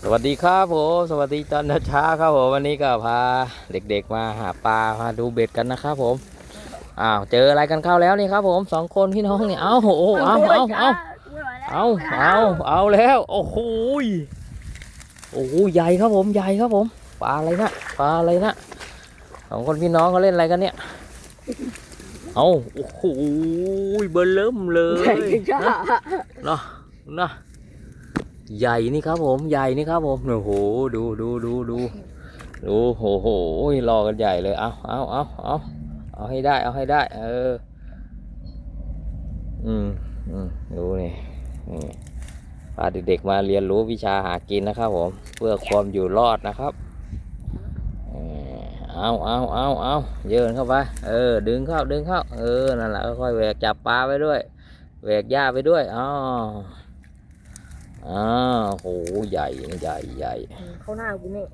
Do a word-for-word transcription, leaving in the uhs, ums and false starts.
สวัสดีครับผม สวัสดีตอนเช้าครับผม วันนี้ก็พาเด็กๆมาหาปลา มาดูเบ็ดกันนะครับผม อ้าว เจออะไรกันเข้าแล้วนี่ครับผม สองคนพี่น้องเนี่ย เอา โอ้โห เอา เอา เอา เอา เอา เอาแล้ว โอ้โหย โอ้โห ใหญ่ครับผม ใหญ่ครับผม ปลาอะไรนะ ปลาอะไรนะ สองคนพี่น้องเขาเล่นอะไรกันเนี่ย เอา โอ้โห เบอร์เริ่มเลย ใหญ่จ้า เนาะ เนาะ ใหญ่นี่ครับผม ใหญ่นี่ครับผม โอ้โห ดู ดู ดู ดู ดู โอ้โห รอกันใหญ่เลย เอา เอา เอา เอา เอาให้ได้ เอาให้ได้ เออ อืม อืม ดูนี่ นี่ พาเด็กๆมาเรียนรู้วิชาหากินนะครับผม เพื่อความอยู่รอดนะครับ เออ เอา เอา เอา เอา โยนเข้าไป เออ ดึงเข้า ดึงเข้า เออ นั่นแหละ ค่อยๆแหวก จับปลาไปด้วย แหวกหญ้าไปด้วย อ๋อ อ้าว โห ใหญ่ ใหญ่ ใหญ่ เข้าหน้ากูนี่